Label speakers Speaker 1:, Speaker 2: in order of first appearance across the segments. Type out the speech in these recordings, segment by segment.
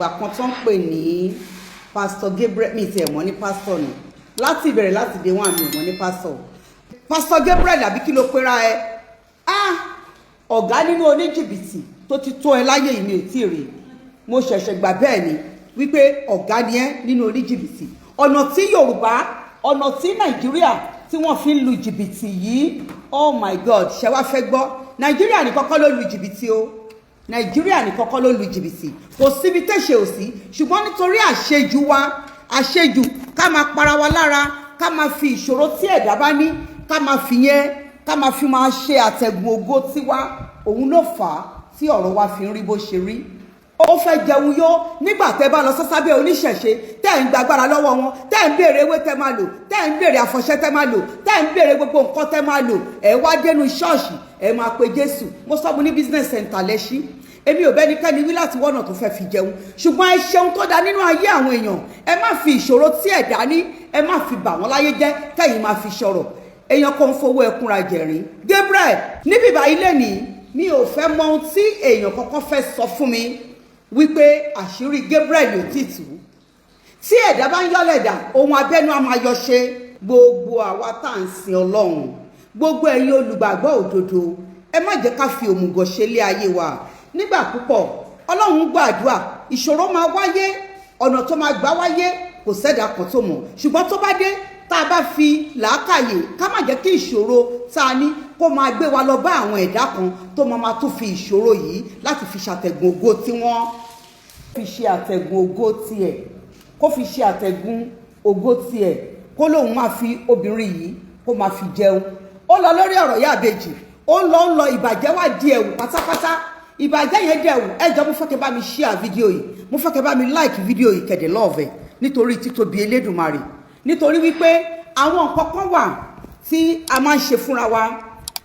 Speaker 1: Kan tó ń pè ní Pastor Gabriel, mi tiẹ̀ mọ̀ ní pastor ni láti ìbẹ̀rẹ̀, láti dé wọn àmì mọ̀ ní pastor. Pastor Gabriel, àbí kí ló pera ẹ? Ah, ọ̀gá nínú oníjìbìtì tó ti tó ẹ láyé yìí, mi ò tí ì rí. Mo ṣẹ̀ṣẹ̀ gbà bẹ́ẹ̀ ni wípé ọ̀gá ni ẹ́ nínú oníjìbìtì. Ọ̀nà tí Yorùbá, ọ̀nà tí Nàìjíríà tí wọ́n fi ń lu jìbìtì yìí, oh my God! Ṣe wá fẹ́ gbọ́? Nàìjíríà ní kọ́kọ́ ló lu jìbìtì o. Nàìjíríà ní kọ́kọ́ ló lu jìbìtì. Kò síbi tẹ̀sẹ̀ ò sí, ṣùgbọ́n nítorí àṣejù wa, àṣejù ká máa para wa lára, ká máa fi ìṣòro tí ẹ̀dá bá ní, ká máa fi yẹn, ká máa fi máa ṣe àtẹ̀gùn ògo tiwa, òun ló fà á tí ọ̀rọ̀ wa fi ń rí bó ṣe rí. Ó fẹ́ jẹun yó. Nígbà tẹ́ bá lọ sọ́sábẹ́ oníṣẹ̀ṣe, tẹ́ ń gbàgbára lọ́wọ́ wọn, tẹ́ ń béèrè ewé tẹ́ máa lò, tẹ́ ń béèrè àfọ̀ṣẹ tẹ́ máa lò, tẹ́ ń béèrè gbogbo nǹkan tẹ́ máa lò, ẹ wá dénú ṣọ́ọ̀ṣì, ẹ máa pe Jésù. Mo sọ, mo ní business center lẹ́ṣí. Èmi ò bẹ́nikẹ́ni wí láti wọ́nà tó fẹ́ fi jẹun, ṣùgbọ́n ẹ ṣeun tó da nínú ayé àwọn èèyàn. Ẹ má fi ìṣòro tí ẹ̀dá ní, ẹ má fi bà wọ́n láyé jẹ́, kẹ́yìn máa fi ṣọ̀rọ̀. Èèyàn kan ń fowó ẹkúnra jẹ̀rín. Gabriel, níbí báyìí lẹ́nìí, mi ò fẹ́ mọ ohun tí èèyàn kankan fẹ́ sọ fún mi wípé àṣírí Gabriel ò tí tú. Tí ẹ̀dá bá ń yọ́lẹ̀dà, ohun abẹ́nú á máa yọ ṣe. Gbogbo àwa tá à ń sin Ọlọ́run, gbogbo ẹ̀yin olùgbàgbọ́ òdodo, ẹ má jẹ́ ká fi òmùgọ̀ ṣe lé ayé wa. Nígbà púpọ̀, Ọlọ́run gbàdúrà, ìṣòro máa wáyé. Ọ̀nà tó máa gbà wáyé, kò sẹ́dá kan tó mọ̀, ṣùgbọ́n tó bá dé, tá a bá fi làákàyè, ká má jẹ́ kí ìṣòro tá a ní kó máa gbé wa lọ bá àwọn ẹ̀dá kan tó máa tún fi ìṣòro yìí láti fi ṣàtẹ̀gùn ògo tí wọ́n fi ṣe àtẹ̀gùn ògo tiẹ̀, kó fi ṣe àtẹ̀gùn ògo tiẹ̀, kó lóun máa fi obìnrin yìí kó máa fi jẹun. Ó lọ lórí ọ̀rọ̀ ìyá àbèjì, ó ń lọ, ń lọ, ìbàjẹ́ wá di ẹ̀wù pátápátá. Ìbàjẹ́ yẹn dẹ̀ wù. Ẹ jọ̀ọ́, mo fẹ́ kẹ́ bá mi share fídíò yìí, mo fẹ́ kẹ́ bá mi like fídíò yìí, kẹ́ dẹ̀ love ẹ̀ nítorí títóbi Elédùmarè, nítorí wípé àwọn nǹkan kan wà tí a máa ń ṣe fúnra wa,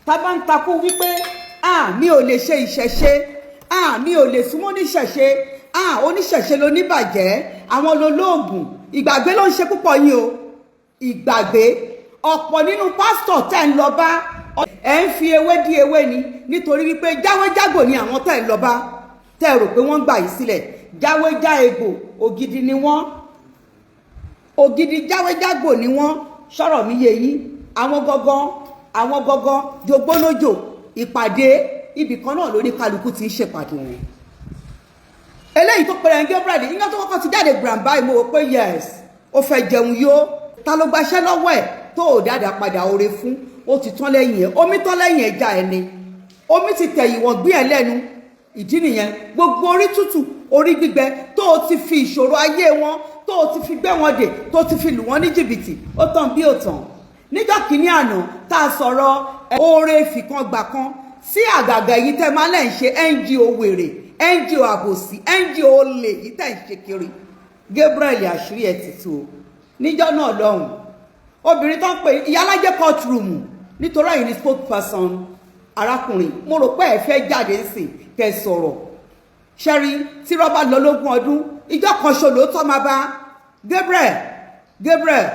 Speaker 1: tá a bá ń takú wípé, "Ah, mi ò lè ṣe ìṣẹ̀ṣe. Ah, mi ò lè súnmọ́ oníṣẹ̀ṣe. Ah, oníṣẹ̀ṣe ló níbàjẹ́, àwọn lolóògùn." Ìgbàgbé ló ń ṣe púpọ̀ yín o, ìgbàgbé. Ọ̀pọ̀ nínú pásítọ̀ tẹ́ ń lọ bá, ẹ̀ ń fi ewé dí ewé ni, nítorí wípé jáwéjágbò ni àwọn tẹ́ ń lọ bá, tẹ́ rò pé wọ́n ń gbà yìí sílẹ̀. Jáwéjá egbò ògidì ni wọ́n, ògidì jáwéjágbò ni wọ́n. Sọ̀rọ̀ mi yé yín? Àwọn gangan, àwọn gangan jogbónójò. Ìpàdé ibì kan náà lóní kálukú ti ń ṣèpàdé wọn. Eléyìí tó pẹ̀lẹ́ ní Gabriel, nígbà tó kọ́kọ́ ti jáde gbàǹbá, mo wò pé yes, ó fẹ́ jẹun yó. Ta ló gbaṣẹ́ lọ́wọ́ ẹ̀ tó ò dáadáa padà oore fún? Ó ti tán lẹ́yìn ẹ̀, omi tán lẹ́yìn ẹja ẹ̀ ni, omi ti tẹ̀yìn wọ̀n gbé ẹ̀ lẹ́nu. Ìdí nìyẹn, gbogbo orí tútù, orí gbígbẹ tó o ti fi ìṣòro ayé wọn, tó o ti fi gbé wọn dè, tó o ti fi lù wọ́n ní jìbìtì, ó tàn bí ò tàn. Níjọ́ kìíní àná tá a sọ̀rọ̀ oore fìkan gbà kan sí àgàgà, èyí tẹ́ máa lẹ́ ń ṣe NGO wèrè, NGO àbòsí, NGO olè yìí tẹ́ ń ṣe kiri, Gabriel, àṣírí ẹ̀ ti tú o. Níjọ́ náà lọ́hùn, obìnrin tó ń pè ìyálájẹ́ courtroom, nítorí ẹ̀yin ni spokesperson arákùnrin, mo rò pé ẹ fẹ́ jáde ńsìn kẹ́ sọ̀rọ̀. Ṣẹ́rí tí rọ́bà lọ lógún ọdún, ìjọ kan ṣo lóòótọ́ máa bá. Gabriel, Gabriel,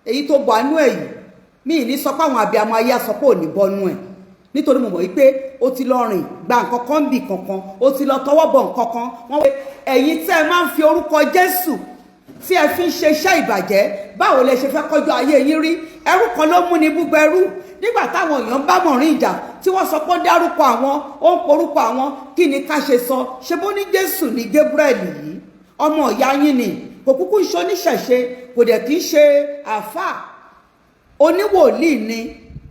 Speaker 1: èyí tó bọ̀ àánú ẹ̀ yìí, mi ì ní sọ pé àwọn abiyamọ ayé á sọ pé ò ní bọ́nú ẹ̀, nítorí mo mọ̀ wípé ó ti lọ rìn gba nǹkan kan bì kankan, ó ti lọ tọwọ́ bọ̀ nǹkan kan. Wọ́n wé ẹ̀yin tẹ́ ẹ máa ń fi orúkọ Jésù tí ẹ fi ń ṣe iṣẹ́ ìbàjẹ́, báwo lẹ ṣe fẹ́ kọjú ayé yín rí? Ẹrú kan ló mú ní búgbọ ẹrú. Nígbà táwọn èèyàn bá mọ̀rin ìjà tí wọ́n sọ pé ó dárúkọ àwọn, ó ń porúkọ àwọn, kí ni ká ṣe sọ? Ṣe bó ní Jésù ní Gabriel yìí, ọmọ ìyá yín ni, kò kúkú ṣe oníṣẹ̀ṣe, kò dẹ̀ kí í ṣe àáfàá, oníwòlíì ni,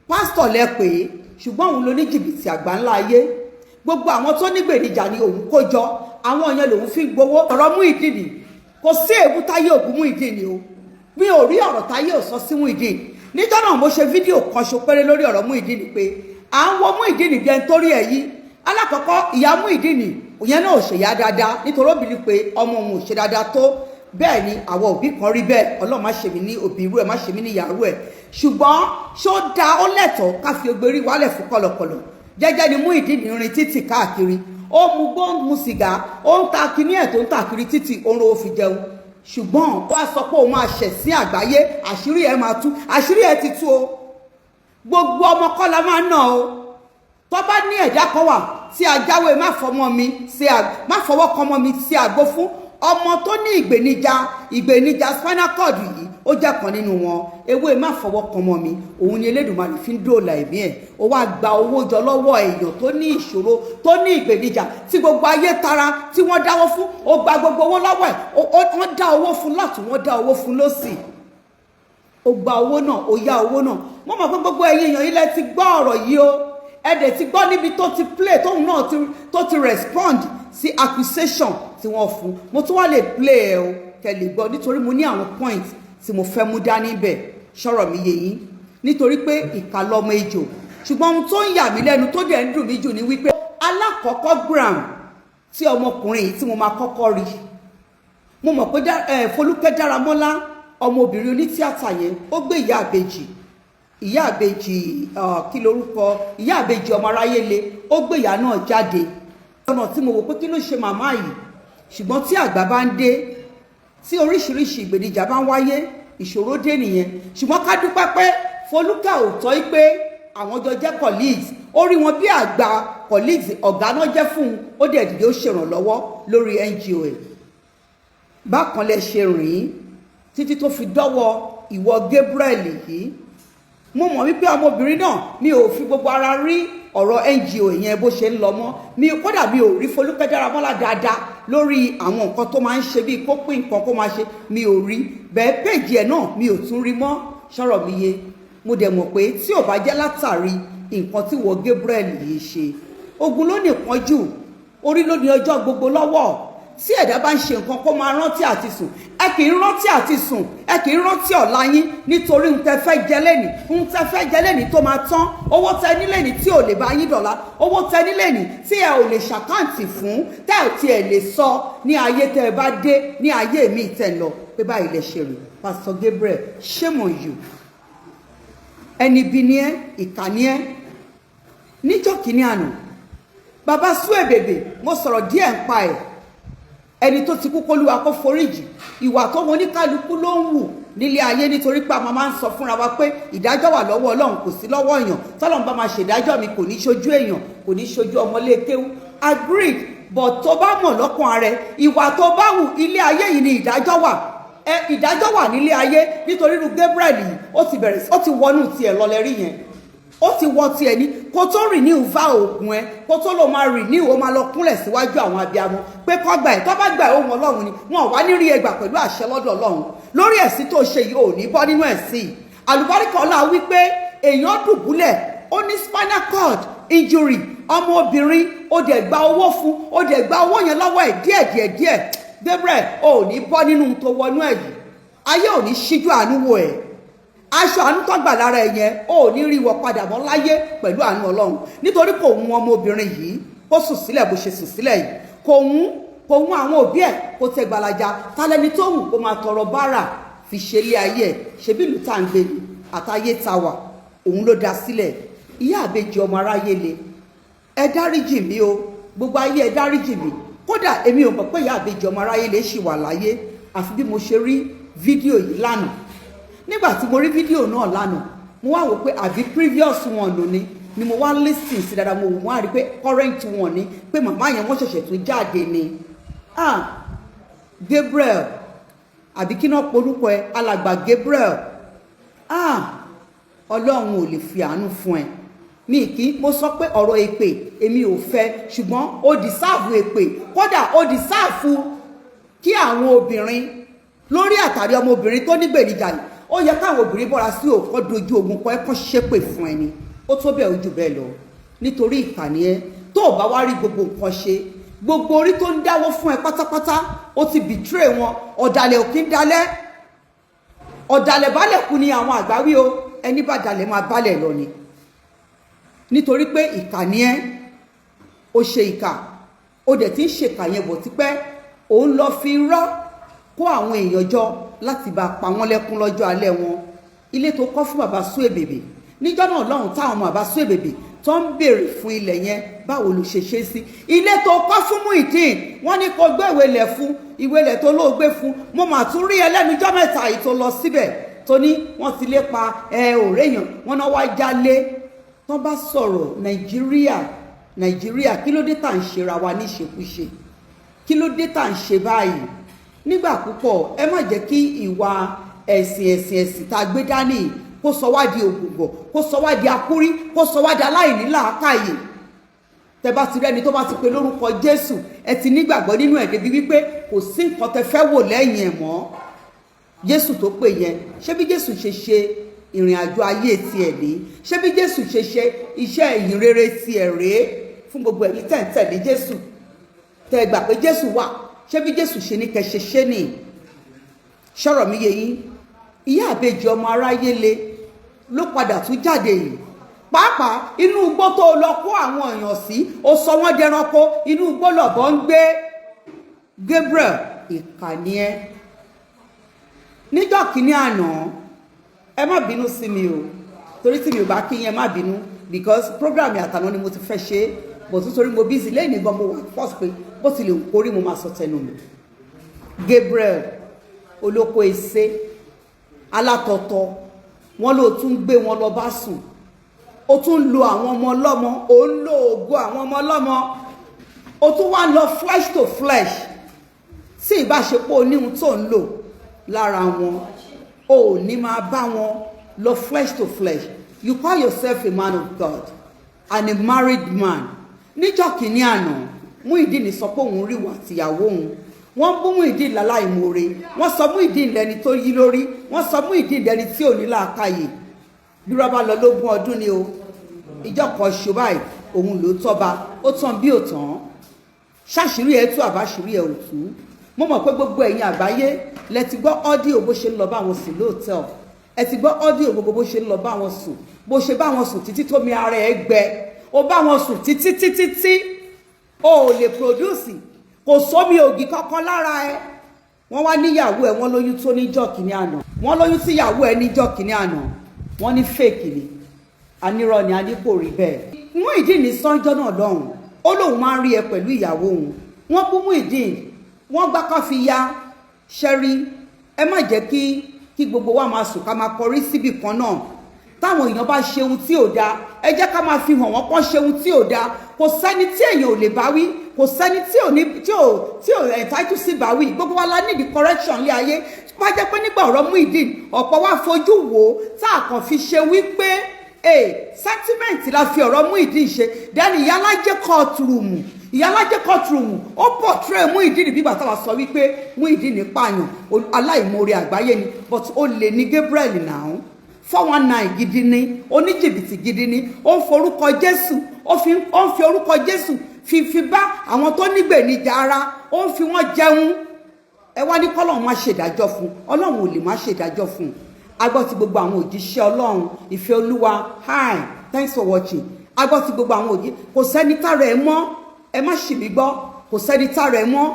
Speaker 1: pásítọ̀ lẹ pè é, ṣùgbọ́n òun ló ní jìbìtì àgbà ńlá ayé. Gbogbo àwọn tó nígbèníjà ni òun kó jọ, àwọn yẹn lòun fi ń gbowó. Ọ̀rọ̀ Muyideen, kò sí èébú táyé òbú Muyideen o. Mi ò rí ọ̀rọ̀ táyé ò sọ sí Muyideen. Níjọ́ náà, mo ṣe fídíò kan ṣo péré lórí ọ̀rọ̀ Muyideen pé à ń wo Muyideen bí ẹni tó rí ẹ̀ yí. Alákọ̀ọ́kọ́, ìyá Muyideen ìyẹn náà ò ṣèyá dáadáa, nítorí obìnrin pé ọmọ òun ò ṣe dáadáa tó bẹ́ẹ̀ ni. Àwọn òbí kan rí bẹ́ẹ̀. Ọlọ́run má ṣe mí ní òbí irú ẹ̀, má ṣe mí ní ìyàrú ẹ̀. Ṣùgbọ́n ṣó da, ó lẹ́tọ̀ọ́ ká fi ogbérí wálẹ̀ fún kọ̀lọ̀kọ̀lọ̀? Jẹ́jẹ́ ni Muyideen rin títì káàkiri, ó mu gbó, ń mu sìgá, ó ń ta kíní ẹ̀ tó ń tà kiri títì, ó ń rówó fi jẹun. Ṣùgbọ́n wá sọ pé òun máa ṣẹ̀ sí àgbáyé, àṣírí ẹ̀ máa tú. Àṣírí ẹ̀ ti tú o. Gbogbo ọmọ kọ́ la máa ná o. Tó bá ní ẹ̀dá kan wà tí ajáwé má fọmọ mi ṣe, má fọwọ́ kan ọmọ mi ṣe àgbo fún. Ọmọ tó ní ìgbènijà spinal cord yìí, ó jẹ́ kan nínú wọn. Ewé má fọwọ́ kan mọ́ mi, òun ni Elédùmarè fi ń dóòlà ẹ̀mí ẹ̀. Ó wá gba owó jọ lọ́wọ́ èèyàn tó ní ìṣòro, tó ní ìgbènijà, tí gbogbo ayé tara tí wọ́n dáwọ́ fún. Ó gba gbogbo owó lọ́wọ́ ẹ̀. Wọ́n dá owó fún lọ́tùn, wọ́n dá owó fún lọ́sì. Ó gba owó náà, ó yá owó náà. Mo mọ̀ pé gbogbo ẹ̀yin èèyàn ilẹ̀ ti gbọ́ ọ̀rọ̀ yìí o. Ẹ dẹ̀ ti gbọ́ níbi tó ti play, tóun náà tó ti respond sí accusation tí wọ́n fún. Mo tún wá lè play ẹ o, kẹ́ lè gbọ́, nítorí mo ní àwọn point tí mo fẹ́ mú dání bẹ̀. Ṣọ́rọ̀ mi yé yín? Nítorí pé ìkà lọmọ ejò. Ṣùgbọ́n ohun tó ń yà mí lẹ́nu, tó dẹ̀ ń dùn mí jù ní wípé alákọ̀ọ́kọ́ gram tí ọmọkùnrin yìí tí mo máa kọ́kọ́ rí, mo mọ̀ pé Folúkẹ́ Dáramọ́lá, ọmọbìnrin onítíátà yẹn, ó gbé ìyá àbèjì, ìyá àbèjì, kí lorúkọ ìyá àbèjì ọmọ aráyé le, ó gbé ìyá náà jáde ọ̀nà tí mo wò pé kí ló ṣe màmá yìí. Ṣùgbọ́n tí àgbà bá ń dé, tí oríṣiríṣi ìgbènijà bá ń wáyé, ìṣòro dé nìyẹn. Ṣùgbọ́n ká dúpẹ́ pé Folúkẹ́ ò tọ́ pé àwọn jọ jẹ́ colleagues, ó rí wọn bí àgbà colleagues, ọ̀gá náà jẹ́ fún un. Ó dẹ̀ dìde, ó ṣèrànlọ́wọ́ lórí NGO ẹ̀. Bákan lẹ ṣe rìn títí tó fi dọ́wọ́ ìwọ Gabriel yìí. Mo mọ̀ wípé ọmọbìnrin náà, mi ò fi gbogbo ara rí ọ̀rọ̀ NGO yẹn bó ṣe ń lọ mọ́ mi. Kódà mi ò rí Folúkẹ́ Dáramọ́lá dáadáa lórí àwọn nǹkan tó máa ń ṣe, bíi kó pín nǹkan, kó máa ṣe, mi ò rí bẹ́ẹ̀. Péjì ẹ̀ náà, mi ò tún rí mọ́. Ṣọ́rọ̀ mi yé? Mo dẹ̀ mọ̀ pé tí ò bá jẹ́ látàrí nǹkan tí wọ́n Gabriel yìí ṣe, ogun ló ní ìpọ́njú, orí ló ní ọjọ́ gbogbo lọ́wọ́. Tí ẹ̀dá bá ń ṣe nǹkan, kó máa rántí àti sùn. Ẹ kì í rántí àti sùn, ẹ kì í rántí ọ̀la yín, nítorí ń tẹ fẹ́ jẹ lẹ́nìí, ń tẹ fẹ́ jẹ lẹ́nìí tó máa tán, owó tẹ nílẹ̀ ní tí ò lè bá yín dọ̀la, owó tẹ nílẹ̀ ní tí ẹ ò lè ṣe account fún, tẹ́ ò tiẹ̀ lè sọ ní ayé tẹ́ ẹ bá dé ní ayé mi tẹ̀ lọ pé báyìí lẹ ṣe rè. Pastor Gabriel, shame on you. Ẹni bí ni ẹ, ìkà ni ẹ. Níjọ́ kìíní àná, bàbá Suebebe, mo sọ̀rọ̀ díẹ̀ ń pa ẹ̀. Ẹni tó ti kú, kólúwa kó foríjì. Ìwà tó wọn oníkálukú ló ń wù nílé ayé, nítorí pé a máa ń sọ fúnra wa pé ìdájọ́ wà lọ́wọ́ Ọlọ́run, kò sí lọ́wọ́ èèyàn. Tọ́lọ́run bá máa ṣèdájọ́ mi, kò ní ṣojú èèyàn, kò ní ṣojú ọmọlé kéwú. Agreed, but tó bá mọ̀ lọ́kàn rẹ, ìwà tó bá wù ilé ayé yìí ni ìdájọ́ wà. Ẹ ìdájọ́ wà nílé ayé, nítorí irú Gabriel yìí, ó ti bẹ̀rẹ̀, ó ti wọnú tiẹ̀ lọlẹ́rí yẹn, ó ti wọ tiẹ̀ ní kó tó renew vow ògùn ẹ, kó tó lọ máa renew, ó máa lọ kúnlẹ̀ síwájú àwọn abiyamọ pé kọ́ gbà ẹ̀. Tó bá gbà ẹ̀, ohun Ọlọ́run ni wọn wá ní rí ẹgbà pẹ̀lú àṣẹ lọ́dọ̀ Ọlọ́run. Lórí ẹ̀sìn tó ṣe yìí, ò ní bọ́ nínú ẹ̀sìn. Àlùbáríkà ọlá wípé èèyàn dùbúlẹ̀, ó ní spinal cord injury, ọmọbìnrin, ó dẹ̀ gba owó fún, ó dẹ̀ gba owó yẹn lọ́wọ́ ẹ̀ díẹ̀ díẹ̀ díẹ̀. Gabriel, ò ní bọ́ nínú tó wọnú ẹ̀ yìí. Ayé ò ní ṣíjú àánú wò ẹ̀. Aṣọ àánú tó gbà lára ẹ̀ yẹn, ò ní rí wọ padà mọ́ láyé pẹ̀lú àánú Ọlọ́run, nítorí kò wù ọmọbìnrin yìí kó sùn sílẹ̀ bó ṣe sùn sílẹ̀ yìí. Kò wù àwọn òbí ẹ̀ kó tẹ gbalaja. Tálẹ́ni tó wù kó máa tọrọ bárà fi ṣe ilé ayé ẹ̀? Ṣebí ìlú tá à ń gbé ni àtayé ta wà, òun ló dá sílẹ̀. Ìyá àbejì ọmọ aráyé le, ẹ dáríjì mí o. Gbogbo ayé, ẹ dáríjì mí. Kódà èmi ò mọ̀ pé ìyá àbejì ọmọ aráyé lè ṣì wà láyé, àfi bí mo ṣe rí fídíò yìí lánàá. Nígbà tí mo rí fídíò náà lánàá, mo wá wò pé àbí previous one ló ní ni. Mo wá listen sí dáadáa, mo wò, wọ́n á rí pé current one ni, pé màmá yẹn, wọ́n ṣẹ̀ṣẹ̀ tún jáde ni. Ah, Gabriel, àbí kí náà porúkọ ẹ, alàgbà Gabriel, ah, Ọlọ́run ò lè fi àánú fún ẹ. Mi kì í mo sọ pé ọ̀rọ̀ èpè èmi ò fẹ́, ṣùgbọ́n ó deserve èpè. Kódà ó deserve kí àwọn obìnrin lórí àtàrí ọmọbìnrin tó nígbèníjà yìí, ó yẹ káwọn obìnrin bọ́ra sí òkọ́ dojú ogun kọ ẹ, kọ́ ṣépè fún ẹni. Ó tó bẹ́ẹ̀, ojú bẹ́ẹ̀ lọ, nítorí ìkànnì ẹ. Tó o bá wá rí gbogbo nǹkan ṣe, gbogbo orí tó ń dáwọ́ fún ẹ pátápátá, ó ti betray wọn. Ọ̀dàlẹ̀ ò kí ń dalẹ̀, ọ̀dàlẹ̀ balẹ̀ kú ni àwọn àgbáwí o. Ẹni bá dalẹ̀ máa balẹ̀ lọ ni, nítorí pé ìkà ni ẹ́. Ó ṣe ìkà, ó dẹ̀ ti ń ṣèkà yẹn bọ̀ tipẹ́. Òun lọ fi rọ́ kó àwọn èèyàn jọ láti bá pa wọ́n lẹ́kún lọ́jọ́ alẹ́ wọn. Ilé tó kọ́ fún bàbá Suebebe níjọ́ náà lọ́hùn, táwọn ọmọ bàbá Suebebe tó ń béèrè fún ilẹ̀ yẹn, báwo ló ṣe ṣe sí? Ilé tó kọ́ fún Muideen, wọ́n ní kó gbé ìwé ilẹ̀ fún, ìwé ilẹ̀ tó lóò gbé fún. Mo mà tún rí ẹlẹ́nujọ́ mẹ́ta yìí tó lọ síbẹ̀, tó ní wọ́n ti lépa ẹ òréyàn, wọ́n náà wá jálé. Tó bá sọ̀rọ̀ Nàìjíríà, Nàìjíríà, kí ló dé tá à ń ṣera wa níṣekúṣe? Kí ló dé tá à ń ṣe báyìí? Nígbà púpọ̀, ẹ má jẹ́ kí ìwà ẹ̀sìn ẹ̀sìn ẹ̀sìn tá a gbé dání kó sọ wá di ògùngọ̀, kó sọ wá di akúrí, kó sọ wá di aláìní làákàyè. Tẹ bá ti rẹ́ni tó bá ti pe lórúkọ Jésù, ẹ ti nígbàgbọ́ nínú ẹ̀ débi wípé kò sí nǹkan tẹ fẹ́ wò lẹ́yìn ẹ̀ mọ́. Jésù tó pè yẹn, ṣé bí Jésù ṣe ṣe ìrìn àjò ayé tiẹ̀ ní? Ṣé bí Jésù ṣe ṣe iṣẹ́ ìyìn rere tiẹ̀ rèé fún gbogbo ẹ̀yin tẹ̀ ń tẹ̀lé Jésù, tẹ́ gbà pé Jésù wà? Ṣé bí Jésù ṣe ní kẹ́ ṣe ṣe nì? Ṣọ̀rọ̀ mi yé yín? Ìyá àbejì ọmọ aráyé le ló padà tún jáde yìí. Pàápàá inú igbó tó lọ kó àwọn èèyàn sí, ó sọ wọ́n dẹranko. Inú igbó lọ̀bọ ń gbé. Gabriel, ìkànnì ẹ níjọ́ kìíní àná, ẹ má bínú sí mi o, torí tí mi ò bá kí yín, ẹ má bínú, because program àtàná ni mo ti fẹ́ ṣe, but nítorí mo busy lẹ́yìn gan, mo wà force pé bó ti lè kórí, mo máa sọ tẹnu mi. Gabriel olóko ese alátọ̀tọ̀, wọn ló tún gbé wọn lọ bá sùn, ó tún lo àwọn ọmọ ọlọ́mọ, ó ń lo ògo àwọn ọmọ ọlọ́mọ, ó tún wá lọ flesh to flesh. Tí ìbáṣepọ̀ oníhun tó ń lò lára wọn, ò ní máa bá wọn lọ flesh to flesh. You call yourself a man of God and a married man. Níjọ́ kìíní àná, Muyideen sọ pé òun rí wà tìyàwó òun. Wọ́n bú Muyideen láláìmoore, wọ́n sọ Muyideen lẹ́ni tó yí lórí, wọ́n sọ Muyideen lẹ́ni tí ò ní làákàyè. Bí rọ́bà lọ lógún ọdún ni o, ìjọ kan ṣo báyìí, òun ló tọ́ba. Ó tán bí ò tán, ṣàṣírí ẹ tú, àbáṣírí ẹ ò tú. Mo mọ̀ pé gbogbo ẹ̀yin àgbáyé lẹ ti gbọ́ audio bó ṣe ń lọ bá wọn sùn lóòótọ́. Ẹ ti gbọ́ audio gbogbo bó ṣe ń lọ bá wọn sùn, bó ṣe bá wọn sùn títí tómi ara ẹ gbẹ. Ó bá wọn sùn títí títí tí o ò lè produce, kò sómi ògì kankan lára ẹ. Wọ́n wá níyàwó ẹ, wọ́n lóyún tó níjọ́ kìíní àná, wọ́n lóyún síyàwó ẹ níjọ́ kìíní àná, wọ́n ní fake ni, anírọ́ ni, a ní kò rí bẹ́ẹ̀. Muyideen ní sọ́njọ́ náà lọ́hùn, ó lóun máa ń rí ẹ pẹ̀lú ìyàwó òun. Wọ́n bú Muyideen, wọ́n gbá ká fi ya ṣẹ́rí. Ẹ má jẹ́ kí gbogbo wa máa sùn ká máa kọrí síbì kan náà. Táwọn èèyàn bá ṣe ohun tí ò dáa, ẹ jẹ́ ká máa fi hàn wọ́n kọ́ ṣe ohun tí ò dáa. Kò sẹ́ni tí èèyàn ò lè bá wí, kò sẹ́ni tí ò ní tí ò entitled sí bá wí. Gbogbo wa la need correction lé ayé. Bá jẹ́ pé nígbà ọ̀rọ̀ Muyideen, ọ̀pọ̀ wa fojú wò ó, tá a kàn fi ṣe wípé sentiment la fi ọ̀rọ̀ Muyideen ṣe. Then ìyálájẹ́ courtroom, ìyálájẹ́ courtroom, ó portray Muyideen bí bàtà wa sọ wípé Muyideen pààyàn, aláìmoore àgbáyé ni. But ó lè ní Gabriel náà, 419 gidi ni, oníjìbìtì gidi ni. Ó ń forúkọ Jésù, ó ń fi orúkọ Jésù fi bá àwọn tó nígbèníjà ara, ó ń fi wọ́n jẹun. Ẹ wá ní kọ́lọ́run má ṣèdájọ́ fún. Ọlọ́run ò lè má ṣèdájọ́ fún. Agbọ́ ti gbogbo àwọn òjíṣẹ́ Ọlọ́run. Ìfẹ́ Olúwa, hi, thanks for watching. Agbọ́ ti gbogbo àwọn òjí, kò sẹ́ni tára ẹ mọ́. Ẹ má ṣì mí gbọ́, kò sẹ́ni tára ẹ mọ́.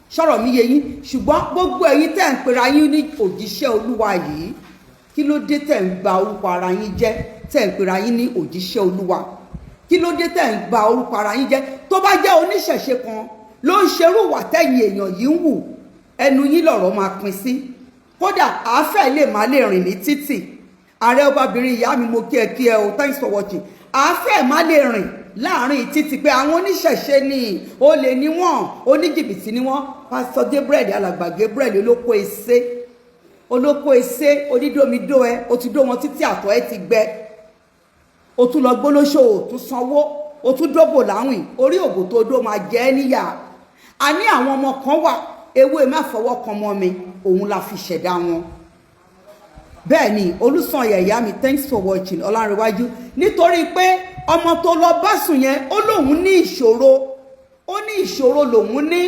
Speaker 1: Sọ̀rọ̀ mi yé yín? Ṣùgbọ́n gbogbo ẹ̀yin tẹ́ ń pera yín ní òjíṣẹ́ Olúwa yìí, kí ló dé tẹ́ ń ba orúkọ ara yín jẹ́? Tẹ́ ń pera yín ní òjíṣẹ́ Olúwa, kí ló dé tẹ́ ń ba orúkọ ara yín jẹ́? Tó bá jẹ́ oníṣẹ̀ṣe kan ló ń ṣerú wà tẹ́yìn èèyàn yìí ń wù, ẹnu yín lọ̀rọ̀ máa pín sí. Kódà àáfẹ́ lè má lè rìn ní títì. Ààrẹ ọbabìnrin, ìyá mi, mo kí ẹ kí ẹ o, thanks for watching. Àáfẹ́ má lè rìn láàrin títì pé àwọn oníṣẹ̀ṣe ni, olè ni wọ́n, oníjìbìtì ni wọ́n. Pásítọ̀ Gabriel, alàgbà Gabriel, olóko ese, olóko ese, onídómidó ẹ, o ti dó wọn títí àtọ̀ ẹ ti gbẹ. O tún lọ gbólóṣó, o tún sanwó, o tún dóbò láwìn. Orí òbò tó dó máa jẹ ẹ́ níyà. A ní àwọn ọmọ kan wà, ewé má fọwọ́ kan mọ́ mi, òun la fi ṣẹ̀dá wọn. Bẹ́ẹ̀ ni. Olùsànyà, ìyá mi, thanks for watching. Ọlárẹ̀wájú, nítorí pé ọmọ tó lọ bá sùn yẹn, ó lóun ní ìṣòro, ó ní ìṣòro lòun ní,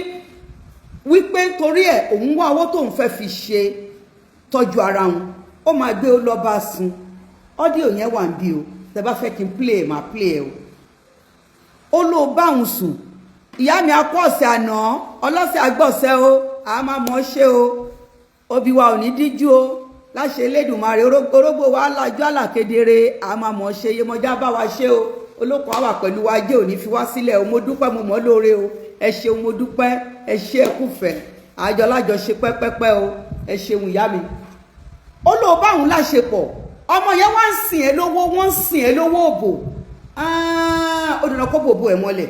Speaker 1: wípé torí ẹ̀ òun wá owó tóun fẹ́ fi ṣe tọ́jú ara òun, ó máa gbé ó lọ bá sùn. Audio yẹn wà ń bí o. Tẹ bá fẹ́ kí n play ẹ̀, máa play ẹ̀ o. Ó ló bá òun sùn. Ìyá mi, akọ ọ̀sẹ̀ àná, ọlọ́sẹ̀ àgbọ̀sẹ̀ o, a máa mọ̀ ọ́ ṣe o. Òbí wa ò ní díjú o, láṣẹ Elédùmarè. Orógbó wa lájú àlàkedere, a máa mọ̀ ọ́ ṣe. Yemọjá bá wa ṣe o, olóko àwà pẹ̀lú wa, jẹ́ òní fi wá sílẹ̀ o. Mo dúpẹ́, mo mọ̀ lóore o. Ẹ ṣeun, mo dúpẹ́, ẹ ṣe, ẹ kúfẹ̀ àjọ lájọ ṣe pẹ́pẹ́pẹ́ o. Ẹ ṣeun, ìyá mi. Ó lóo báwọn láṣepọ̀, ọmọ yẹn wá ń sìn ẹ́ lówó, wọ́n ń sìn ẹ́ lówó òbò. Ó dùnà kó bòbò ẹ̀ mọ́lẹ̀,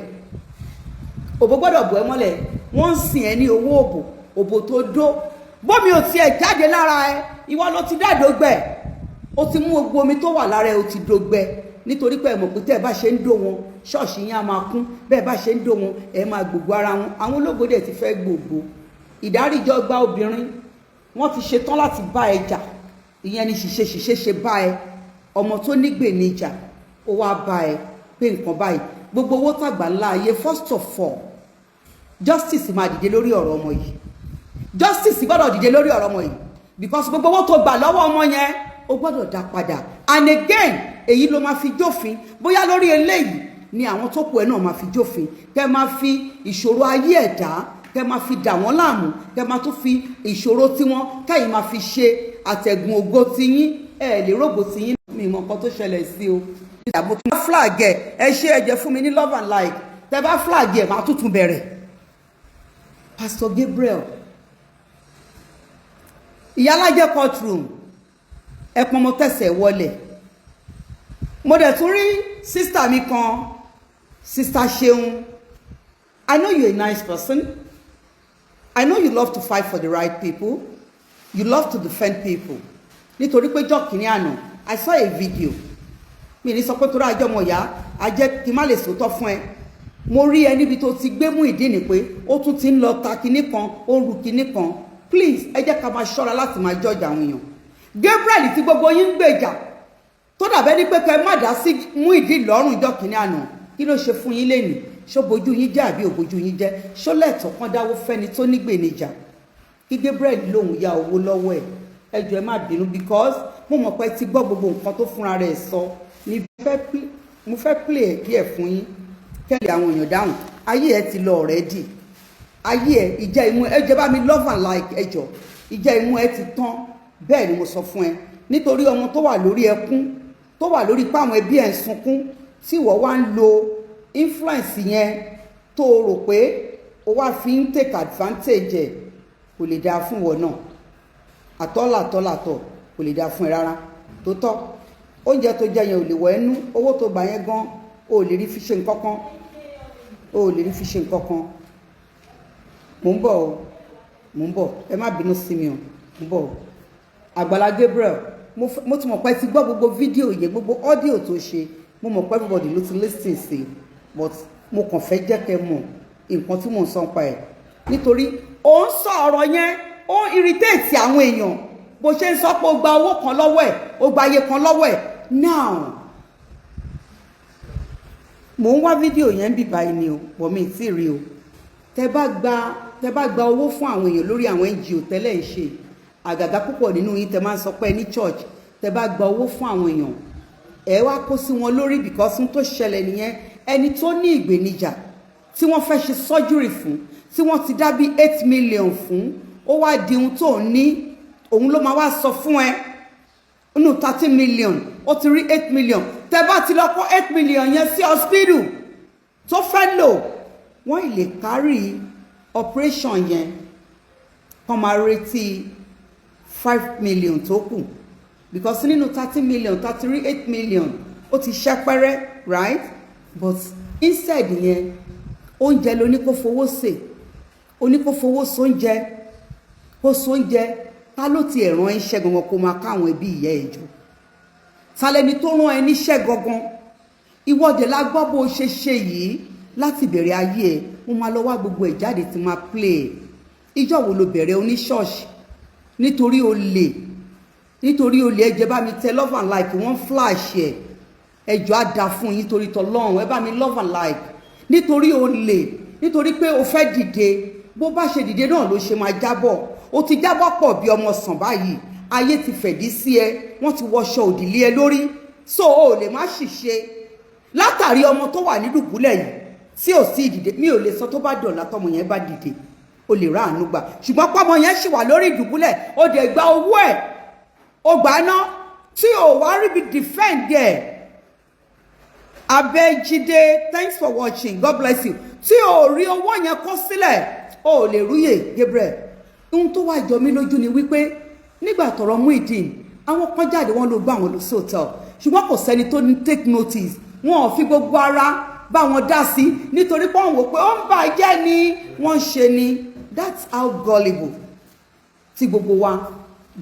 Speaker 1: òbò gbọ́dọ̀ bò ẹ́ mọ́lẹ̀. Wọ́n ń sìn ẹ́ ní owó òbò. Òbò tó dó bómi ò tiẹ̀ jáde lára ẹ, ìwọ ló ti dàdógbẹ. Ó ti mú gbogbo omi tó wà lára ẹ, ó ti dógbẹ, nítorí pé ẹ mọ̀ pé tẹ́ ẹ bá ṣe ń dó wọn, ṣọ́ọ̀ṣì yín á máa kún. Bẹ́ẹ̀ bá ṣe ń dó wọn, ẹ máa gbogbo ara wọn. Àwọn ológo dẹ̀ ti fẹ́ gbogbo ìdáríjọ gba obìnrin. Wọ́n ti ṣetán láti bá ẹ jà. Ìyẹn ni ṣìṣe ṣìṣe ṣe bá ẹ. Ọmọ tó nígbèníjà, ó wá bá ẹ pé nǹkan báyìí, gbogbo owó tàgbà ńlá ayé. First of all, justice máa dìde lórí ọ̀rọ̀ ọmọ yìí. Justice gbọ́dọ̀ dìde lórí ọ̀rọ̀ ọmọ yìí, because gbogbo owó tó gbà lọ́wọ́ ọmọ yẹn, ó gbọ́dọ̀ dá padà. And again, èyí ló máa fi jófin. Bóyá lórí eléyìí ni àwọn tó kù ẹ náà máa fi jófin. Kẹ́ máa fi ìṣòro ayé ẹ̀dá, kẹ́ máa fi dà wọ́n láàmú, kẹ́ máa tún fi ìṣòro tiwọn, kẹ́yìn máa fi ṣe àtẹ̀gùn ògo tiyín. Ẹ lè rògbò tiyín. Mi mọ nǹkan tó ṣẹlẹ̀ sí o. Mo tún flag ẹ. Ẹ ṣe, ẹ jẹ́ fún mi ní love and like. Tẹ bá flag ẹ, máa tuntun bẹ̀rẹ̀. Pastor Gabriel, ìyálájẹ courtroom, ẹ pọn mo tẹ̀sẹ̀ wọlẹ̀. Mo dẹ̀ tún rí sister mi kan, Sister Ṣeun. I know you're a nice person. I know you love to fight for the right people. You love to defend people. Nítorí pé jọ́ kìíní àná, I saw a video. Mi ní sọ pé torí àjọmọ̀ ìyá ajẹ́ kí n má lè sòótọ́ fún ẹ. Mo rí ẹ níbi tó ti gbé Muyideen ni pé ó tún ti ń lọ ta kinní kan, ó ń ru kinní kan. Please, ẹ jẹ́ ká máa ṣọ́ra láti máa judge àwọn èèyàn. Gabriel tí gbogbo yín ń gbèjà, tó dàbẹ́ ní pé kẹ́ má dá sí Muyideen lọ́rùn ìjọ́ kìíní àná, kí ló ṣe fún yín lénìí? Ṣó bojú yín jẹ́ àbí ò bojú yín jẹ́? Ṣó lẹ́tọ̀ọ́ kan dáwó fẹ́ni tó nígbèníjà, kí Gabriel lòun ya owó lọ́wọ́ ẹ̀? Ẹ jọ̀ọ́, ẹ má bínú, because mo mọ̀ pé ti gbọ́ gbogbo nǹkan tó fúnra rẹ̀ sọ ní. Mo fẹ́ play ẹ̀ díẹ̀ fún yín, kẹ́lẹ̀ àwọn èèyàn dáhùn. Ayé ẹ ti lọ already. Ayé ẹ, ìjẹ́ imú ẹ jẹ́ bá mi love and like. Ẹ jọ, ìjẹ́ imú ẹ ti tán. Bẹ́ẹ̀ ni mo sọ fún ẹ, nítorí ọmọ tó wà lórí ẹkún, tó wà lórí pé àwọn ẹbí ẹ̀ ń sunkún, tí ìwọ wá ń lo influence yẹn, tó o rò pé o wá fi ń take advantage ẹ̀, kò lè dáa fún ìwọ náà. Àtọ́làtọ́làtọ̀, kò lè dáa fún ẹ rárá. Tó tọ́ oúnjẹ tó jẹ yẹn ò lè wọ ẹnu. Owó tó gbà yẹn gan, o ò lè rí fi ṣe nǹkan kan, o ò lè rí fi ṣe nǹkan kan. Mò ń bọ̀ o, mò ń bọ̀. Ẹ má bínú sí mi o, mò ń bọ̀ o. Àgbàlá Gabriel, mo ti mọ̀ pé ti gbọ́ gbogbo fídíò yẹn, gbogbo audio tó ṣe. Mo mọ̀ pé everybody ló ti listen sí, but mo kàn fẹ́ jẹ́ kẹ́ mọ̀ nǹkan tí mò ń sọ pa ẹ̀, nítorí ó ń sọ ọ̀rọ̀ yẹn, ó irritate àwọn èèyàn. Bó ṣe ń sọ pé ó gba owó kan lọ́wọ́ ẹ̀, ó gba iye kan lọ́wọ́ ẹ̀. Now, mò ń wá fídíò yẹn bí báyìí ni o, pọ̀ mi tí rí o. Tẹ bá gba owó fún àwọn èèyàn lórí àwọn NGO tẹ́lẹ̀ ń ṣe, àgàgà púpọ̀ nínú yín tẹ máa ń sọ pé ní church, tẹ bá gba owó fún àwọn èèyàn, ẹ wá kó sí wọn lórí, because ohun tó ṣẹlẹ̀ nìyẹn. Ẹni tó ní ìgbènijà tí wọ́n fẹ́ ṣe surgery fún, tí wọ́n ti dá bí 8 million fún, ó wá di ohun tó ń ní, òun ló máa wá sọ fún ẹ nínú 13 million, ó ti rí 8 million. Tẹ bá ti lọ kó 8 million yẹn sí hospital tó fẹ́ lò, wọ́n lè carry operation yẹn, kàn máa retí 5 million tó kù, because nínú 13 million, 38 million, ó ti ṣẹ́pẹ́rẹ́, right? But instead yẹn, oúnjẹ ló ní kó fowó sè, ó ní kó fowó sóúnjẹ, kó sóúnjẹ. Ta ló ti ẹ̀ràn iṣẹ́ gangan kó máa káwọn ẹbí ìyá ẹ̀ jọ? Ta lẹni tó rán ẹ níṣẹ́ gangan? Ìwọ́de la gbọ́ bó ṣe ṣe yìí láti bẹ̀rẹ̀ ayé ẹ̀. Mo máa lọ wá gbogbo ẹ̀ jáde tí máa play ẹ̀. Ìjọ́ wo ló bẹ̀rẹ̀ oníṣọ́ọ̀ṣì? Nítorí olè, nítorí olè. Ẹ jẹ́ bá mi tẹ love and like. Wọ́n flash ẹ̀. Ẹjọ́ á da fún yín torí tọlọ́run. Ẹ bá mi love and like. Nítorí olè, nítorí pé o fẹ́ dìde. Bó bá ṣe dìde náà ló ṣe máa jábọ̀. O ti jábọ̀ pọ̀ bí ọmọ sàn báyìí. Ayé ti fẹ̀dí sí ẹ, wọ́n ti wọṣọ òdìlé ẹ lórí, so o lè má ṣìṣe látàrí ọmọ tó wà ní dùbúlẹ̀ yìí tí ò sí ìdìde. Mi ò lè sọ, tó bá dọ̀la, tọmọ yẹn bá dìde, o lè ráàánú gbà, ṣùgbọ́n pọ́mọ yẹn ṣì wà lórí ìdùbúlẹ̀, o dẹ̀ gba owó ẹ̀, o gbà ná, tí o wá rí bí defend ẹ̀. Abẹ́jídé, thanks for watching, God bless you. Tí o rí owó yẹn kó sílẹ̀, o lè rúyè. Gabriel, ohun tó wá jọ mí lójú ni wípé nígbà tọ́rọ̀ Muyideen, àwọn kan jáde, wọ́n ló gbá àwọn lọ sí hotel, ṣùgbọ́n kò sẹ́ni tó ní take notice. Wọn ò fi gbogbo ara bá wọn dá sí, nítorí pé wọ́n wò pé ó ń bàjẹ́ ni wọ́n ń ṣe ni. That's how gullible tí gbogbo wa.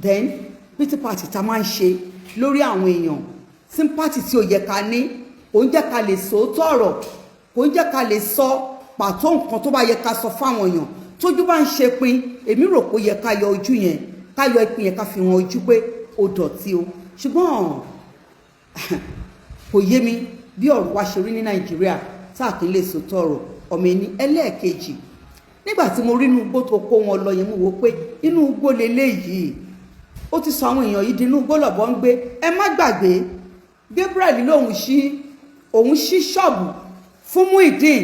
Speaker 1: Then pity party tá máa ń ṣe lórí àwọn èèyàn, sympathy tí ó yẹ ká ní, kò ń jẹ́ ká lè sòótọ́ ọ̀rọ̀, kò ń jẹ́ ká lè sọ pàtó nǹkan tó bá yẹ ká sọ fáwọn èèyàn. Tójú bá ń ṣe pin, èmi rò pé ó yẹ ká yọ ojú yẹn, ká yọ ìpín yẹn, ká fi wọn ojú pé ó dọ̀tí o. Ṣùgbọ́n kò yé mi bí ọ̀rọ̀ wa ṣe rí ní Nàìjíríà tá a kì í lè sòótọ́ ọ̀rọ̀. Ọmọ ẹni ẹlẹ́ẹ̀kejì, nígbà tí mo rí inú igbó tó kó wọn lọ yẹn, mo wò pé inú igbó leléyìí, ó ti sọ àwọn èèyàn yìí di inú igbó lọ̀bọ̀ ń gbé. Ẹ má gbàgbé, Gabriel lòun ṣí, òun ṣí ṣọ́ọ̀bù fún Muideen.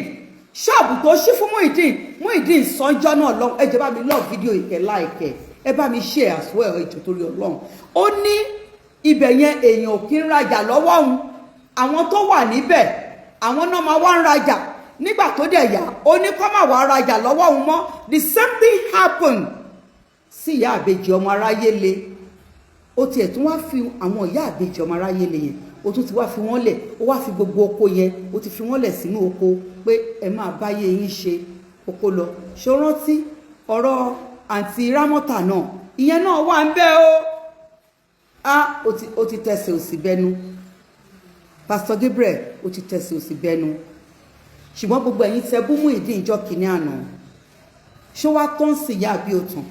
Speaker 1: Ṣọ́ọ̀bù tó ṣí fún Muideen, Muideen sọ́njọ́ náà lọ. Ẹ jẹ́ bá mi love fídíò ìkẹ́, like ẹ bá mi share as well, ẹ jọ̀ọ́, torí Ọlọ́run. Ó ní ibẹ̀ yẹn, èèyàn ò kí ń rajà lọ́wọ́ òun, àwọn tó wà níbẹ̀, àwọn náà máa wá ń rajà. Nígbà tó dẹ̀ yá, ó ní kó má wàá rajà lọ́wọ́ òun mọ́. The same thing happen sí ìyá àbèjì ọmọ aráyé le. Ó tiẹ̀ tún wá fi àwọn ìyá àbèjì ọmọ aráyé le yẹn, ó tún ti wá fi wọ́n lẹ̀, ó wá fi gbogbo oko yẹn, ó ti fi wọ́n lẹ̀ sínú oko pé ẹ máa báyé yín ṣe oko lọ. Ṣó rántí ọ̀rọ̀ àǹtí Rámọ́tà náà? Ìyẹn náà wà ń bẹ́ o. Ah, ó ti tẹsẹ̀ òsì bẹnu. Pastor Gabriel, ó ti tẹsẹ̀ òsì bẹnu. Ṣùgbọ́n gbogbo ẹ̀yin tẹ bú Muyideen ìjọ kìíní àná, ṣó wá tó ń sì yá àbí òtún?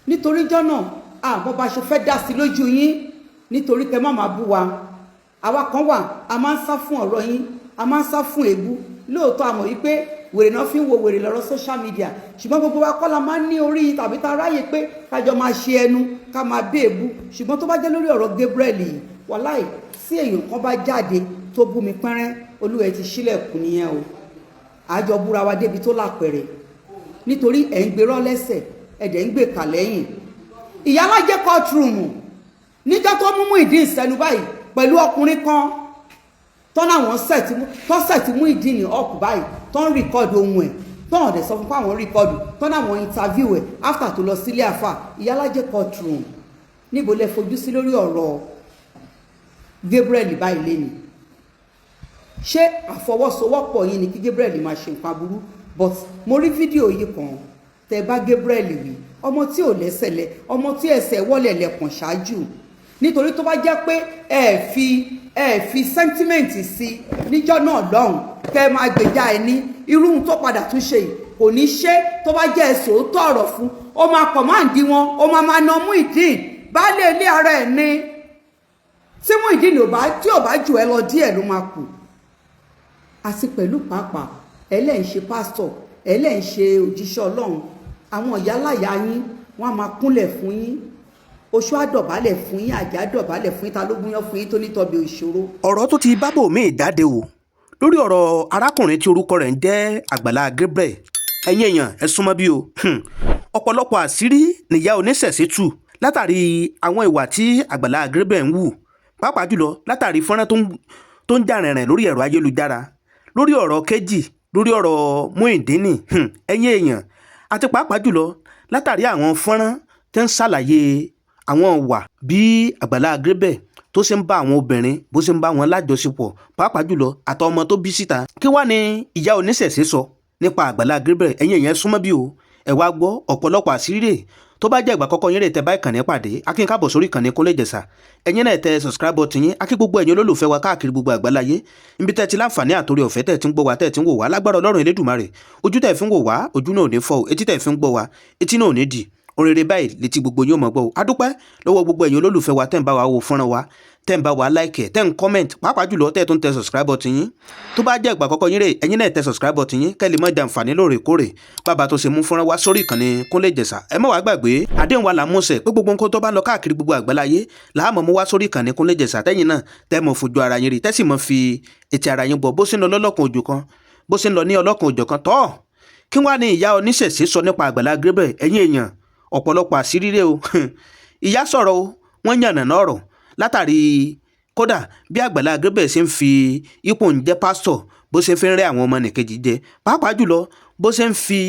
Speaker 1: Nítorí jọ́ náà, àmọ́ bá ṣe fẹ́ dá sí lójú yín, nítorí kẹ má máa bú wa. Àwa kan wà, a máa ń sá fún ọ̀rọ̀ yín, a máa ń sá fún èébú. Lóòótọ́, a mọ̀ wípé wèrè náà fi ń wo wèrè lọ́rọ̀ social media, ṣùgbọ́n gbogbo wa kọ́ la máa ń ní orí tàbí ta ráyè pé kájọ máa ṣe ẹnu ká máa bí èébú. Ṣùgbọ́n tó bá jẹ́ lórí ọ̀rọ̀ Gabriel yìí, wàláì, tí èèyàn kan bá jáde tó bú mi pẹ́rẹ́, Olúwa ẹ ti ṣílẹ̀kùn nìyẹn o. Àjọ búra wa débi tó lápẹ̀rẹ̀, nítorí ẹ̀ ń gbérọ́ lẹ́sẹ̀, ẹ̀ dẹ̀ ń gbè kà lẹ́yìn. Ìyálájẹ́ courtroom níjọ́ tó mú Muyideen sẹ́nu báyìí pẹ̀lú ọkùnrin kan tọ́nà, àwọn tó set Muyideen ní up báyìí, tó ń record ohun ẹ̀, tọ́n ọ̀dẹ̀ sọ fún pé àwọn record, tọ́nà àwọn interview ẹ̀ after tó lọ sílé àfà. Ìyálájẹ́ courtroom, níbo lẹ fojú sí lórí ọ̀rọ̀ Gabriel báyìí lẹ́nu? Ṣé àfọwọ́sowọ́pọ̀ yín ni kí Gabriel máa ṣe nǹkan aburú? But mo rí fídíò yìí kan tẹ bá Gabriel wí, ọmọ tí ò lẹ́sẹ̀ lẹ, ọmọ tí ẹsẹ̀ wọlé lẹ̀kàn ṣáájú. Nítorí tó bá jẹ́ pé ẹ fi sentiment sí níjọ́ náà lọ́hùn, kẹ́ ẹ máa gbèjà ẹ ní irú ohun tó padà tún ṣe yìí, kò ní ṣe. Tó bá jẹ́ ẹ̀sọ́ tó ọ̀rọ̀ fún, ó máa command wọn, ó máa máa na Muyideen, baálé ilé ara ẹ̀ ní. Tí Muyideen ò bá, tí ò bá jù ẹ lọ díẹ̀ ló máa kù. Àti pẹ̀lú pàápàá, ẹ lẹ́ ń ṣe pásítọ̀, ẹ lẹ́ ń ṣe òjíṣẹ́ Ọlọ́run, àwọn ìyáláyà yín, wọ́n á máa kúnlẹ̀ fún yín, oṣù àdọ̀bálẹ̀ fún yín, àjà dọ̀bálẹ̀ fún yín. Ta ló gúnyán fún yín tó nítọ́bi òṣòro?
Speaker 2: Ọ̀rọ̀ tó ti bábò míì jáde o lórí ọ̀rọ̀ arákùnrin tí orúkọ rẹ̀ ń jẹ́ Àgbàlá Gabriel. Ẹ̀yin èèyàn, ẹ súnmọ́ bí o. Ọ̀pọ̀lọpọ̀ àṣírí nìyá oníṣẹ̀ṣe tú látàrí àwọn ìwà tí Àgbàlá Gabriel ń wù, pàápàá jùlọ látàrí fọ́nrán tó ń jà rìnrìn lórí ẹ̀rọ ayélujára lórí ọ̀rọ̀ kejì, lórí ọ̀rọ̀ Muyideen. Ẹ̀yin èèyàn, àti pàápàá jùlọ látàrí àwọn fọ́nrán tó ń ṣàlàyé àwọn ìwà bí Àgbàlá Gabriel tó ṣe ń bá àwọn obìnrin, bó ṣe ń bá wọn lájọṣepọ̀, pàápàá jùlọ àtọmọ tó bí síta. Kí wàá ní ìyá oníṣẹ̀ṣe sọ nípa Àgbàlá Gabriel? Ẹ̀yin èèyàn, súnmọ́ bí o, ẹ wá gbọ́ ọ̀pọ̀lọpọ̀ àṣírí rẹ̀. Tó bá jẹ́ ìgbà àkọ́kọ́ yín rè tẹ bá ìkànnì pàdé, akín káàbọ̀ sórí ìkànnì Kúnlé Ìjẹ̀ṣà. Ẹ̀yin náà tẹ subscribe button yín. Akí gbogbo ẹ̀yin olólùfẹ́ wa káàkiri gbogbo àgbáláyé, níbi tẹ́ ti láǹfààní àtòrí ọ̀fẹ́ tẹ́ ti ń gbọ́ wa, tẹ́ ti ń wò wá. Lágbára Ọlọ́run Elédùmarè, ojú tẹ́ fi ń wò wá, ojú náà ò ní fọ́ o. Etí tẹ́ fi ń gbọ́ wa, etí náà ò ní dì. Oríire báyìí létí gbogbo yóò mọ̀ gbọ́ o. Adúpẹ́ lọ́wọ́ gbogbo ẹ̀yin olólùfẹ́ wa tẹ́ ń bá wa wo fọ́nrán wa, tẹ́ ń bá wa like, tẹ́ ń comment, pàápàá jùlọ tẹ́ tó ń tẹ subscribe button yín. Tó bá jẹ́ ìgbà àkọ́kọ́ yín rè, ẹ̀yin náà tẹ subscribe button yín, kẹ́ lè mọ̀ jàǹfààní lóòrèkóòrè bàbá tó ṣe mú fọ́nrán wá sórí ìkànnì Kúnlé Ìjẹ̀ṣà. Ẹ má wàá gbàgbé àdéhùn wa là ń múṣẹ pé gbogbo nǹkan tó bá ń lọ káàkiri gbogbo àgbáláyé làá mọ̀ mú wá sórí ìkànnì Kúnlé Ìjẹ̀ṣà, tẹ́yìn náà tẹ́ mọ̀ fojú ara yín rí, tẹ́ sì mọ̀ fi etí ara yín gbọ́ bó ṣe ń lọ lọ́lọ́kan òjò kan, bó ṣe ń lọ ní ọlọ́kan òjò kan tọ́. Kí wàá ní ìyá oníṣẹ̀ṣe sọ nípa Àgbàlá Gabriel? Ẹ̀yin èèyàn, ọ̀pọ̀lọpọ̀ àṣírí rẹ̀ o. Ìyá sọ̀rọ̀ o, wọ́n yànnàná ọ̀rọ̀ látàrí kódà bí Àgbàlá Gabriel ṣe ń fi ipò ń jẹ́ pásítọ̀, bó ṣe fi ń rẹ́ àwọn ọmọ nìkejì jẹ, pàápàá jùlọ bó ṣe ń fi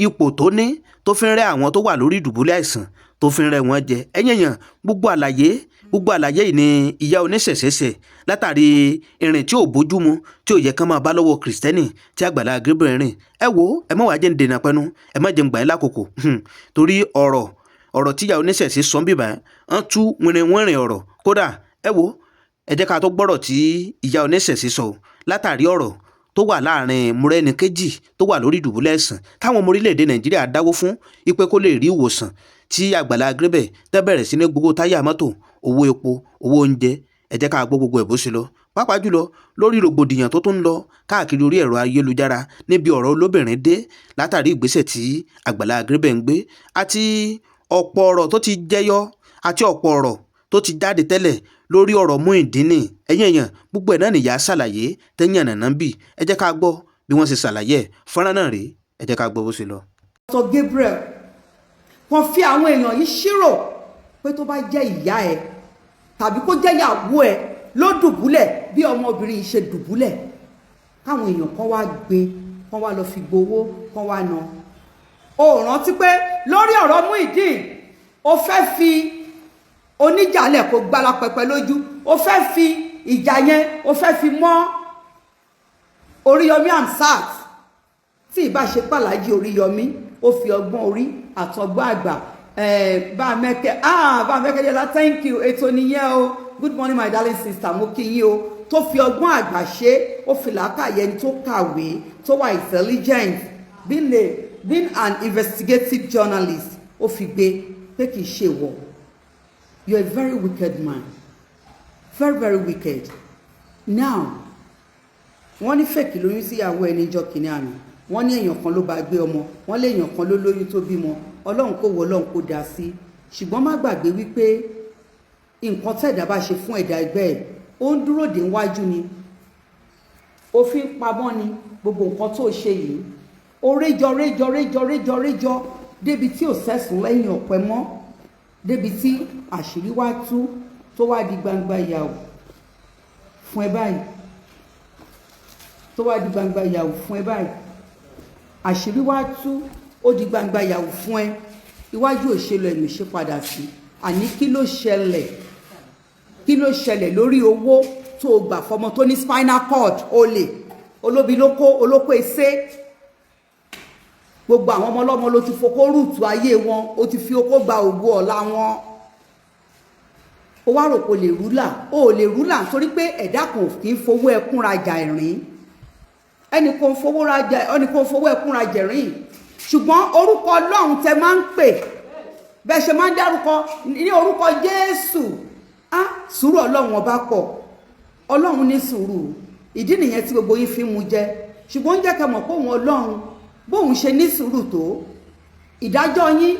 Speaker 2: Ipò tó ní tó fi ń rẹ́ àwọn tó wà lórí ìdùbúlẹ̀ àìsàn, tó fi ń rẹ́ wọn jẹ. Ẹ̀yin èèyàn, gbogbo àlàyé yìí ni ìyá oníṣẹ̀ṣe ṣe látàrí ìrìn tí ò bójúmu, tí ò yẹ kán máa bá lọ́wọ́ Kìrìsìtẹ́nì tí Àgbàlá Gabriel rìn. Ẹ wo, ẹ má wàá jẹ́ ń dènà pẹ́nu, ẹ má jẹ́ ń gbà yín lákòókò, torí ọ̀rọ̀ tíyà oníṣẹ̀ṣe sọ ń bìbà ń tú wìnrìnwìnrìn ọ̀rọ̀. Kódà, ẹ wo, ẹ jẹ́ ká tó gbọ́rọ̀ tí ìyá oníṣẹ̀ṣe sọ látàrí ọ̀rọ̀ tó wà láàrin Mọ́rẹ́níkejì tó wà lórí ìdùbúlẹ̀ ẹ̀sán, táwọn ọmọ orílẹ̀-èdè Nàìjíríà dáwó fún ipe kó lè rí ìwòsàn, tí Àgbàlá Gabriel tẹ́ bẹ̀rẹ̀ sí ní gbowó táyà mọ́tò, owó epo, owó oúnjẹ. Ẹ jẹ́ ká gbọ́ gbogbo ẹ̀ bó ṣe lọ, pàápàá jùlọ lórí rògbòdìyàn tó tún ń lọ káàkiri orí ẹ̀rọ ayélujára níbi ọ̀rọ̀ olóbìnrin dé látàrí ìgbésẹ̀ tí Àgbàlá Gabriel ń gbé, àti ọ̀pọ̀ ọ̀rọ̀ tó ti jẹyọ, àti ọ̀pọ̀ ọ̀rọ̀ tó ti jáde tẹ́lẹ̀ lórí ọ̀rọ̀ Muyideen. Ẹ̀yin èèyàn, gbogbo ẹ̀ náà nìyá ṣàlàyé tẹ́yìn ànàná bì. Ẹ jẹ́ ká gbọ́ bí wọ́n ṣe ṣàlàyé ẹ̀. Fọ́nrán náà rèé, ẹ jẹ́ ká gbọ́ bó ṣe lọ.
Speaker 1: Pastor Gabriel kàn fi àwọn èèyàn yìí ṣírò pé tó bá jẹ́ ìyá ẹ tàbí kó jẹ́ ìyàwó ẹ ló dùbúlẹ̀ bí ọmọbìnrin yìí ṣe dùbúlẹ̀, káwọn èèyàn kan wá gbé, kan wá lọ fi gbowó, kan wá ná. O rántí pé lórí ọ̀rọ̀ Muyideen, o fẹ́ fi oníjàlẹ̀ kó gbára pẹpẹ lójú, o fẹ́ fi ìjà yẹn, o fẹ́ fi mọ́ Oríyọmí Hamzat. Tí ìbá ṣe pàlájì Oríyọmí, ó fi ọgbọ́n orí àtọgbọ́n àgbà bá a mẹ́kẹ́. Ah, bá a mẹ́kẹ́ dẹ́la, thank you. Ètò nìyẹn o. Good morning, my darling sister, mo kí yín o. Tó fi ọgbọ́n àgbà ṣe, ó fi làákàyè ẹni tó kàwé, tó wà intelligent, being an investigative journalist, ó fi gbé pé kì í ṣe wọ̀. You are a very wicked man, very, very wicked. Now, wọ́n ní fake lóyún síyàwó ẹni jọ kìíní àná. Wọ́n ní èèyàn kan ló bá gbé ọmọ, wọ́n lé èèyàn kan ló lóyún tó bímọ. Ọlọ́run kò wọ, Ọlọ́run kò dá sí. Ṣùgbọ́n má gbàgbé wípé nǹkan tẹ̀dá bá ṣe fún ẹ̀dá ẹgbẹ́ ẹ̀, ó ń dúró dé níwájú ni, òfin pamọ́ ni. Gbogbo nǹkan tó ṣe yìí, ó réjọ, réjọ, réjọ, réjọ, réjọ débi tí ò sẹ́sùn lẹ́yìn ọ̀pẹ mọ́, débi tí àṣírí wá tú, tó wá di gbangba ìyàwó fún ẹ báyìí, tó wá di gbangba ìyàwó fún ẹ báyìí. Àṣírí wá tú, ó di gbangba ìyàwó fún ẹ. Iwájú òṣèlú ẹ̀mí ṣe padà sí. Àní kí ló ṣẹlẹ̀? Kí ló ṣẹlẹ̀ lórí owó tó o gbà fọmọ tó ní spinal cord? Olè olóbi ló kó olóko ẹsẹ. Gbogbo àwọn ọmọ ọlọ́mọ ló ti fokó rúùtù ayé wọn, ó ti fi okó gba ògo ọ̀la wọn. Ó wá rò pé o lè rúlà, o ò lè rúlà, nítorí pé ẹ̀dá kan kì í fowó ẹkún rajà ẹ̀rín. Ẹnì kan fowó rajà, ẹnì kan fowó ẹkún rajà ẹ̀rín. Ṣùgbọ́n orúkọ Ọlọ́run tẹ máa ń pè, bẹ́ẹ̀ ṣe máa ń dárúkọ ní orúkọ Jésù á, sùúrù Ọlọ́run ọba pọ̀. Ọlọ́run ní sùúrù. Ìdí nìyẹn tí gbogbo yín fi ń mu jẹ. Ṣùgbọ́n ń jẹ́ kẹ́ mọ̀ pé òun Ọlọ́run, bóun ṣe ní sùúrù tó, ìdájọ́ yín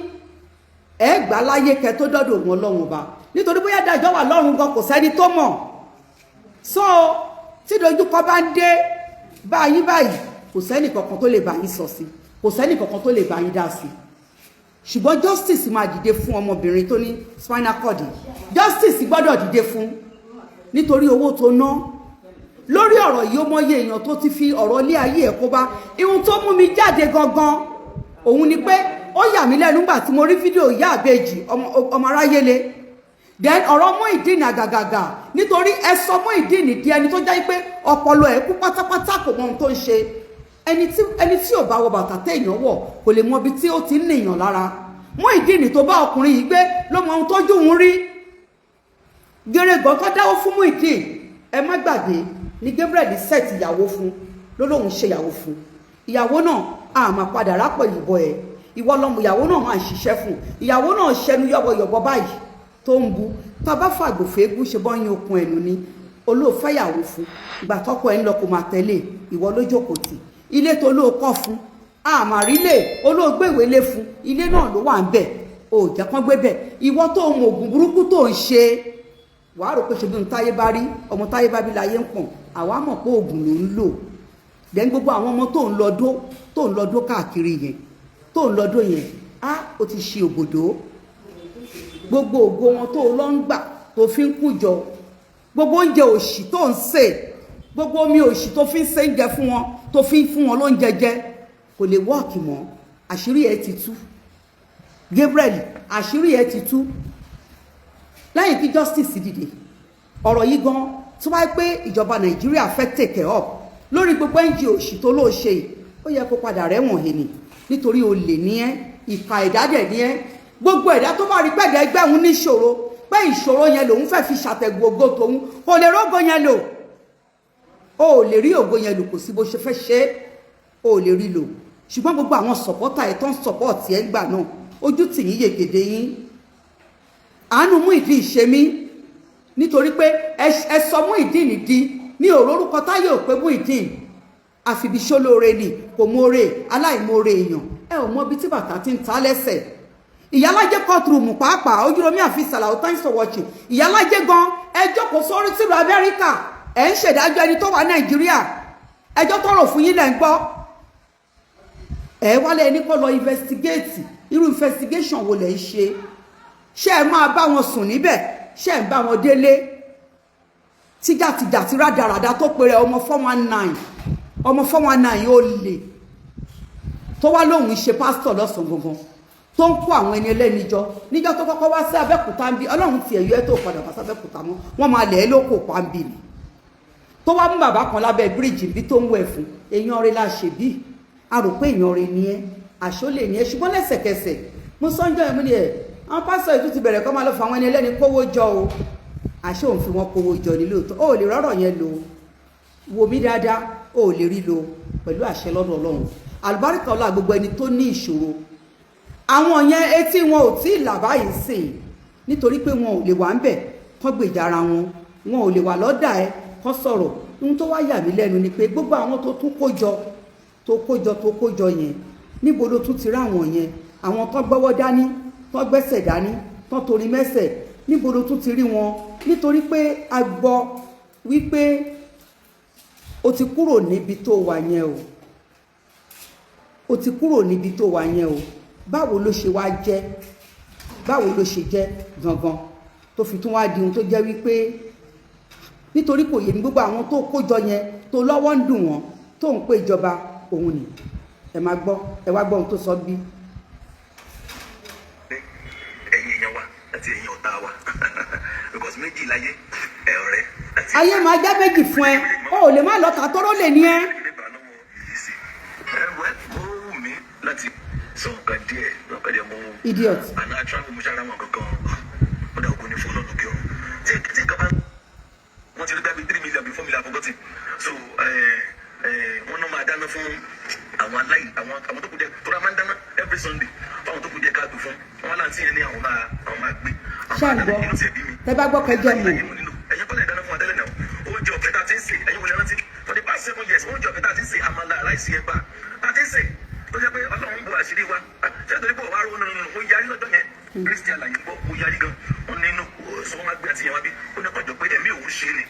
Speaker 1: ẹ gbà láyé kẹ́ tó dọ́dọ̀ òun Ọlọ́run ọba, nítorí bóyá ìdájọ́ wà lọ́run gan, kò sẹ́ni tó mọ̀. So tí dojúkọ bá ń dé báyìí báyìí, kò sẹ́ni kankan tó lè bá yín sọ sí, kò sẹ́ni kankan tó lè bá yín dá sí. Ṣùgbọ́n justice máa dìde fún ọmọbìnrin tó ní spinal cord. Justice gbọ́dọ̀ dìde fún, nítorí owó tó ná lórí ọ̀rọ̀ yìí, ó mọyé èèyàn tó ti fi ọ̀rọ̀ ilé ayé ẹ̀ kó bá. Ihun tó mú mi jáde gangan òun ni pé ó yà mí lẹ́nu nígbà tí mo rí fídíò ìyá àbèjì ọmọ aráyéle, then ọ̀rọ̀ Muyideen àgàgàgà, nítorí ẹ sọ Muyideen di ẹni tó jẹ́ pé ọpọlọ ẹ̀ kú pátápátá, kò mọ ohun tó ń ṣe. Ẹni tí ò bá wọ bàtà téèyàn wọ̀ kò lè mọ ibi tí ó ti ń nìyàn lára. Muyideen tó bá ọkùnrin yìí gbé ló mọ ohun tójú òun rí. Gẹ́rẹ́gàn tó dáwọ́ fún Muyideen, ẹ má gbàgbé ní Gabriel set ìyàwó fún ló lóun ṣe ìyàwó fún. Ìyàwó náà a máa padà rápọ̀ ìbọn ẹ̀. Ìwọ lọmọ ìyàwó náà máa ṣiṣẹ́ fún. Ìyàwó náà ṣẹnu yọ̀bọ̀yọ̀bọ̀ báyìí tó ń bu tá a bá fàgbòfé ṣe bọ́ yín okun ẹ̀nu ni olóòfẹ́yàwó fún. Ìgbà tọ́kọ ẹ̀ ń lọ kó máa tẹ̀lé, ìwọ ló jókòó tì. Ilé tó lóò kọ́ fún àmàrílè, olóògbéwèé lé fún, ilé náà ló wà ń bẹ̀, ò jẹ́ kán gbé bẹ̀. Ìwọ tó mọ ògùn burúkú tó ń ṣe, wàá rò pé ṣe bí ohun táyé bá rí, ọmọ táyé bá bí láyé ń pọ̀n. Àwa mọ̀ pé oògùn ló ń lò. Then gbogbo àwọn ọmọ tó ń lọ dó káàkiri yẹn, tó ń lọ dó yẹn, á ó ti ṣe òbòdó. Gbogbo ògo wọn tó lọ ń gbà, tó fi ń kújọ, gbogbo oúnjẹ òṣì tó ń sè, gbogbo omi òṣì tó fi ń ṣe oúnjẹ fún wọn, tó fi ń fún wọn lóúnjẹ jẹ, kò lè wọ́ọ̀kì mọ́. Àṣírí ẹ ti tú. Gabriel, àṣírí ẹ ti tú. Lẹ́yìn kí justice dìde, ọ̀rọ̀ yìí gan tó bá pé ìjọba Nàìjíríà fẹ́ take it up lórí gbogbo NGO òṣì tó lóò ṣe yìí, ó yẹ kó padà rẹ́wọ̀n he ni, nítorí olè ní ẹ́, ìka ẹ̀dá dẹ̀ ní ẹ́. Gbogbo ẹ̀dá tó bá rí pẹ̀dẹ̀ ẹgbẹ́ òun níṣòro, pé ìṣòro yẹn lòun fẹ́ fi ṣàtẹ̀gùn ògo tòun, kò lè rógo yẹn lò. O ò lè rí ògo yẹn lò, kò sí bó ṣe fẹ́ ṣe é, o ò lè rí lò. Ṣùgbọ́n gbogbo àwọn supporter ẹ̀ tó ń support ẹ̀ ń gbà náà, ojú tì yín yègèdè yín. Àánú Muyideen ṣe mí, nítorí pé ẹ sọ Muyideen di ní òrórúkọ táyé ò pé Muyideen àfibíṣólóore ni, kò mórè, aláìmoore èèyàn. Ẹ ò mọ ibi tí bàtà ti ń ta lẹ́sẹ̀. Ìyálájẹ courtroom pàápàá, Ojúromi àfi Sàlàó, thanks for watching. Ìyálájẹ gan, ẹ jókòó sórí sílùú Amẹ́ríkà, ẹ ń ṣèdájọ́ ẹni tó wà Nàìjíríà. Ẹjọ́ tọrọ fún yín lẹ́ ń gbọ́. Ẹ wálé, ẹni kọ́ lọ investigate. Irú investigation wo lẹ̀ ń ṣe? Ṣé ẹ máa bá wọn sùn níbẹ̀? Ṣé ẹ ń bá wọn délé? Tíjàtìjà tí rádaràda tó pèrè ọmọ 419, ọmọ 419 yóò lè tó wá lóhùn ṣe pásítọ̀ lọ́sàn-án gangan, tó ń kó àwọn ẹni ẹlẹ́ni jọ. Níjọ́ tó kọ́kọ́ wá sí Abẹ́òkúta ń bí, Ọlọ́run tiẹ̀ yọ ẹ́ tó padà wá sí Abẹ́òkúta mọ́, wọ́n máa lẹ̀ ẹ́ lóko pa ń bì ní. Tó wá mú bàbá kan lábẹ́ bíríìjì bí tó ń wẹ̀ fún èèyàn rẹ̀ la ṣe bí a rò pé èèyàn rẹ̀ ni ẹ́, àṣó lè ní ẹ́. Ṣùgbọ́n lẹ́sẹ̀kẹsẹ̀ mo sọ́njọ́ ẹ̀, mo ní ẹ̀ àwọn pásítọ̀ yìí tún ti bẹ̀rẹ̀ kọ́ máa lọ fún àwọn ẹni ẹlẹ́ni kówó jọ o. Àṣé òun fi wọn kówó jọ ní lóòótọ́? Ó lè rọ́rọ̀ yẹn lò. Wò mí dáadáa, ó lè rí lò pẹ̀lú àṣẹ lọ́dọ̀ Ọlọ́run. Àlùbáríkà ọlá gbogbo ẹni tó ní ìṣòro, àwọn yẹn etí wọn ò tí ì là báyìí sìn, nítorí pé wọn ò lè wà ń bẹ̀ kán gbèjà ara wọn, wọn ò lè wà lọ́dà ẹ kán sọ̀rọ̀. Ohun tó wá yà mí lẹ́nu ni pé gbogbo àwọn tó tún kó jọ, tó kó jọ, tó kó jọ yẹn, níbo ló tún ti rí àwọn yẹn? Àwọn tó gbọ́wọ́ dání, tó gbẹ́sẹ̀ dání, tó torí mẹ́sẹ̀, níbo ló tún ti rí wọn? Nítorí pé a gbọ́ wípé o ti kúrò níbi tó wà yẹn o, o ti kúrò níbi tó wà yẹn o. Báwo ló ṣe wá jẹ́? Báwo ló ṣe jẹ́ gangan tó fi tún wá di ohun tó jẹ́ wípé, nítorí kò yé mi, gbogbo àwọn tó kó jọ yẹn tó lọ́wọ́ ń dùn wọ́n, tó ń pè ìjọba òun ni? Ẹ máa gbọ́, ẹ wá gbọ́ ohun tó sọ bí.
Speaker 3: Ẹ̀yin èèyàn wa àti ẹ̀yin ọ̀tá wa, because méjì láyé ẹ̀, ọ̀rẹ́ àti.
Speaker 1: Ayé máa jẹ́ méjì fún ẹ, o ò lè má lọ́ta tóró lè ní ẹ.
Speaker 3: Ẹ wẹ́, ó wù mí láti sọ nǹkan díẹ̀, nǹkan díẹ̀ mo.
Speaker 1: Idiot.
Speaker 3: Àná travel, mo ṣára mọ̀ kankan, ó dà, ògùn ní fún ọlọ́run kí ọ tí nǹkan bá wọ́n ti rí bíi 3 million, bíi 4 million, forgotten. So wọ́n náà máa dáná fún àwọn aláì àwọn tó kù díẹ̀ tó rà, máa ń dáná every Sunday fáwọn tó kù díẹ̀ káàtó fún wọn láǹtí yẹn ní àwọn máa gbé.
Speaker 1: Ṣé ń gbọ́? Tẹ bá gbọ́ kẹjọ mọ̀.
Speaker 3: Ẹ̀yin kọ́lẹ̀ dáná fún wa tẹ́lẹ̀ náà. Oúnjẹ ọ̀fẹ́ tá a ti ń sè, ẹ̀yin wọlé rántí, for the past 7 years, oúnjẹ ọ̀fẹ́ tá a ti ń sè, àmàlà, rice, ẹ̀bà tá a ti ń sè, tó jẹ́ pé Ọlọ́run ń bo àṣírí wa. Ṣé torí pé ọ̀wá ro nínú mo yarí lọ́jọ́ yẹn, Kristi àlàyé ń gbọ́, mo yarí gan. Wọn ní inú sọ wọn gbé àti yẹn wá bí ó ní kọjọ pé ẹ̀mí òun ṣe ni.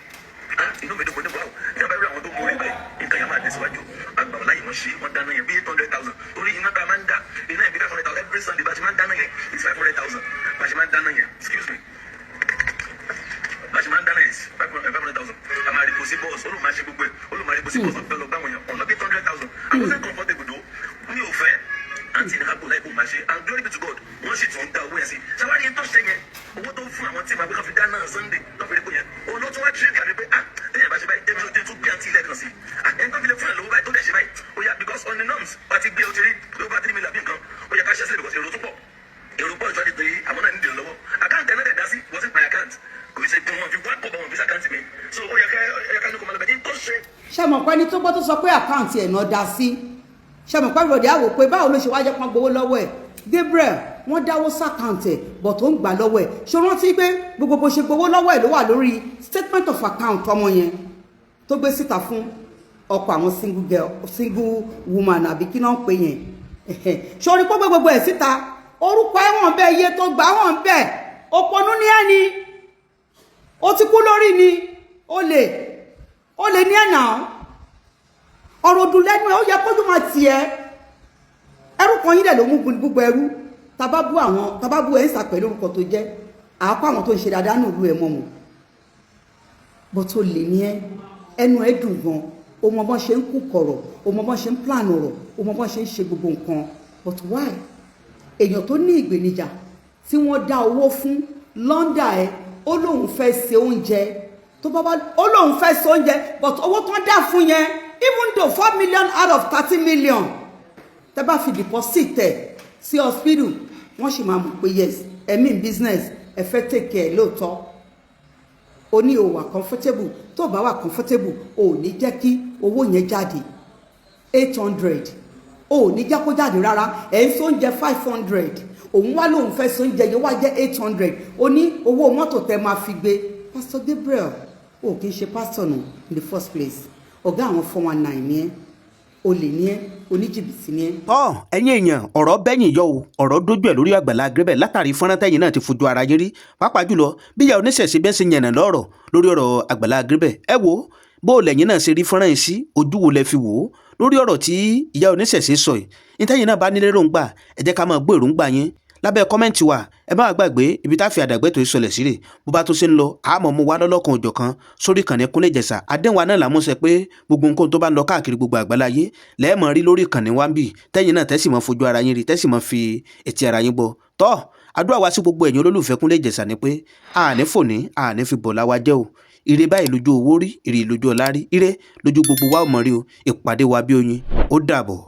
Speaker 3: Inú mi dùn, mo ní wàá tí a bá rí àwọn tó mú orí báyìí, nǹkan yẹn máa tẹ̀síwájú. Àgbà láyé wọn ṣe, wọn dáná yẹn bí 800,000, torí iná tá a máa ń dá iná yẹn bí 500,000 every Sunday. Bá a ṣe máa ń dáná yẹn is 500,000. Bá a ṣe máa ń dáná yẹn, excuse me, bá a ṣe máa ń dáná yẹn is 500,000. A máa rí kò sí bọ́ọ̀sì, ó lò máa ṣe gbogbo ẹ̀, ó lò máa rí kò sí bọ́ọ̀sì, ọ̀fẹ́ lọ gbáwọn yẹn ọ̀nà bí 800,000. I wasn't comfortable though, mi ò fẹ́ àǹtí ní kápò láìpẹ́ máa ṣe, and glory be to God, wọ́n sì tún dá owó yẹn sí. Ṣàwárí yẹn tó ṣe yẹn, owó tó fún àwọn tí màá gbé kan fi dáná Sunday tó fi rí kó yẹn, òun ló tún wá tírí kàmí pé ah, téèyàn bá ṣe báyìí, tẹ́mi tó tún gbé àǹtí ilẹ̀ kan sí, ah, ẹni tó fi lè fún ẹ̀ lówó báyìí tó dẹ̀ ṣe báyìí, ó yá, because on the norms wà ti gbé o ti rí over 3 million bí nǹkan, ó yẹ ká ṣe sílẹ̀, because èrò tún pọ̀, èrò pọ̀ ìtọ́jú pé àwọn náà nídìí lọ́wọ́. Account ẹ̀ náà dẹ̀ dá sí wasn't my account, kò ṣe pé wọ́n fi wá kọ̀ bọ̀, wọ́n fi sí account mi, so ó yẹ ká ní kó máa lọ bẹ̀ ní tó ṣe.
Speaker 1: Ṣé mọ̀ pé ẹni tó gbọ́ tó sọ pé account ẹ̀ náà dá sí, ṣé mọ̀ pé everybody á wò pé báwo ló ṣe wá jẹ́ pọ́n gbowó lọ́wọ́ ẹ̀? Gabriel, wọ́n dáwó sí account ẹ̀ bọ̀ tó ń gbà lọ́wọ́ ẹ̀. Ṣé o rántí pé gbogbo bó ṣe gbowó lọ́wọ́ ẹ̀ ló wà lórí statement of account ọmọ yẹn tó gbé síta fún ọkọ àwọn single girl, single woman, àbí kí náà ń pè yẹn? Ṣé o rí pé gbogbo ẹ̀ síta, orúkọ ẹ̀wọ̀n bẹ́ẹ̀, iye tó gbà wọ̀n bẹ́ẹ̀? Òpònú ní ẹni ó ti kú lórí ni, ó lè ní ẹ̀nà ọ̀rọ̀ òdùn lẹ́nu ẹ̀. Ó yẹ kójú máa tiẹ̀. Ẹrú kan yín dẹ̀ ló mú gbogbo ẹrú tàbá bú àwọn tàbá bú ẹ̀ ń sà pẹ̀lú orúkọ tó jẹ́ àákọ́ àwọn tó ń ṣe dáadáa ní ìlú ẹ̀ mọ̀ mọ̀ bó tó lè ní ẹ. Ẹnu ẹ dùn gan, o mọ bọ́n ṣe ń kú kọ̀rọ̀, o mọ bọ́n ṣe ń plan ọ̀rọ̀, o mọ bọ́n ṣe ń ṣe gbogbo nǹkan. But why èèyàn tó ní ìgbènijà tí wọ́n dá owó fún lọ́ndà ẹ̀, ó lóun fẹ́ ṣe oúnjẹ tó bá bá, ó lóun fẹ́ ṣe oúnjẹ, but owó tó ń dá fún yẹn, even though 4 million out of 30 million, tẹ́ bá fi deposit ẹ̀ sí hospital, wọ́n sì máa mọ̀ pé yes, ẹ̀mí in business, ẹ fẹ́ take care lóòótọ́. O ní o wà comfortable. Tó bá wà comfortable, o ò ní jẹ́ kí owó yẹn jáde. 800, o ò ní jẹ́ kó jáde rárá. Ẹ̀ ń sóúnjẹ 500, òun wá lóun fẹ́ sóúnjẹ yẹn, wá jẹ́ 800. O ní owó mọ́tò tẹ máa fi gbé. Pastor Gabriel, o kì í ṣe pastor nù in the first place. Ọ̀gá àwọn 419 ni ẹ́, olè ni ẹ́, oníjìbìtì ni ẹ́.
Speaker 2: Tọ́ ẹ̀yin èèyàn, ọ̀rọ̀ bẹ́yìn yọ o, ọ̀rọ̀ dójú ẹ̀ lórí Àgbàlá Gabriel látàrí fọ́nrán tẹ́yìn náà ti fojú ara yín rí, pàápàá jùlọ bí ìyá oníṣẹ̀ṣe bẹ́ẹ̀ ṣe yànnà lọ́rọ̀ lórí ọ̀rọ̀ Àgbàlá Gabriel. Ẹ wo bó lẹ́yìn náà ṣe rí fọ́nrán yìí sí, ojú wo lẹ fi wò ó lórí ọ̀rọ̀ tí ìyá oníṣẹ̀ṣe sọ yìí? Nítẹ̀yìn náà bá nílé èròǹgbà, ẹ jẹ́ ká máa gbọ́ èròǹgbà yín lábẹ́ comment wa. Ẹ má gbàgbé ibi tá a fi àdàgbẹ́tò ìsọlẹ̀ sílẹ̀. Bó bá tó ṣe ń lọ, àmọ́ mú wa lọ́lọ́kan òjọ̀kan sórí ìkànnì Kúnlé Ìjẹ̀ṣà. Àdéhùn wa náà làmúṣẹ pé gbogbo nǹkan tó bá ń lọ káàkiri gbogbo àgbáláyé lẹ́ẹ̀mọ́ rí lórí ìkànnì wa ń bì, tẹ́yìn náà tẹ́sí mọ́ fojú ara yín rí, tẹ́sí mọ́ fi etí ara yín gbọ́. Tọ́ àdúrà wa sí gbogbo ẹ̀yin olólùfẹ́ Kúnlé Ìjẹ̀ṣà ni pé àní fòní àní fi bọ̀lá wa jẹ́ o. Ire báyìí lójú owó rí, ire lójú ọlá rí, ire lójú gbogbo wa ò mọ̀ rí o. Ìpàdé wa bí oyin, ó dàbọ̀.